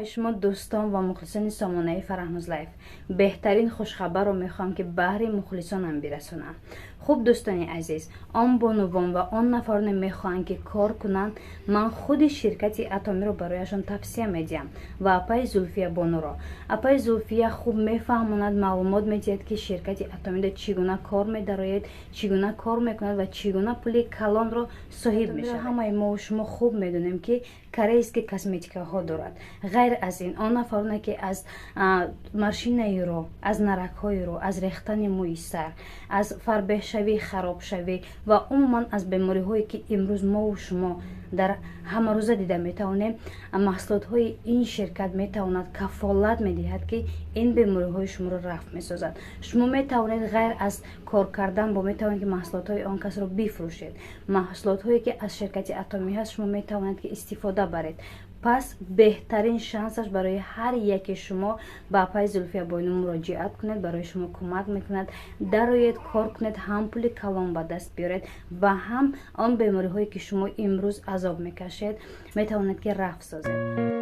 Ҳамаи шумо дӯстон ва мухлисони сомонаи Фараҳнуз Лайф, беҳтарин хушхабарро мехоҳам, ки баҳри мухлисонам бирасонам. Хуб, дӯстони азиз, он бонувон ва он нафароне мехоҳанд, ки кор кунанд, ман худи ширкати Атомиро барояшон тавсия медиҳам ва апаи Зулфия бонуро. Апаи Зулфия хуб мефаҳмонад, маълумот медиҳад, ки ширкати Атомида чӣ гуна кор медарояд, чӣ гуна кор мекунад ва чӣ гуна пули калонро соҳиб мешавад. Ҳамаи мо шумо хуб медонем, ки корейский косметикаҳо дорад. Ғайр аз ин, он нафароне, ки аз морщинаи рӯ, аз наракҳои рӯ, аз рехтани мӯи сар, аз фарбеҳшавӣ, харобшавӣ ва умуман аз бемориҳое, ки имрӯз мову шумо дар ҳамарӯза дида метавонем, маҳсулотҳои ин ширкат метавонад, кафолат медиҳад, ки ин бемориҳои шуморо рафъ месозад. Шумо метавонед, ғайр аз кор кардан бо, метавонед, ки маҳсулотҳои он касро бифурӯшед. Маҳсулотҳое, ки аз ширкати Атомӣ ҳаст, шумо метавонед, ки истифода баред. Пас беҳтарин шансаш барои ҳар яке шумо ба апаи Зулфия бону муроҷиат кунед, барои шумо кӯмак мекунад. Дароед, кор кунед, ҳам пули калон ба даст биёред ва ҳам он бемориҳое, ки шумо имрӯз азоб мекашед, метавонед, ки рафъ созед.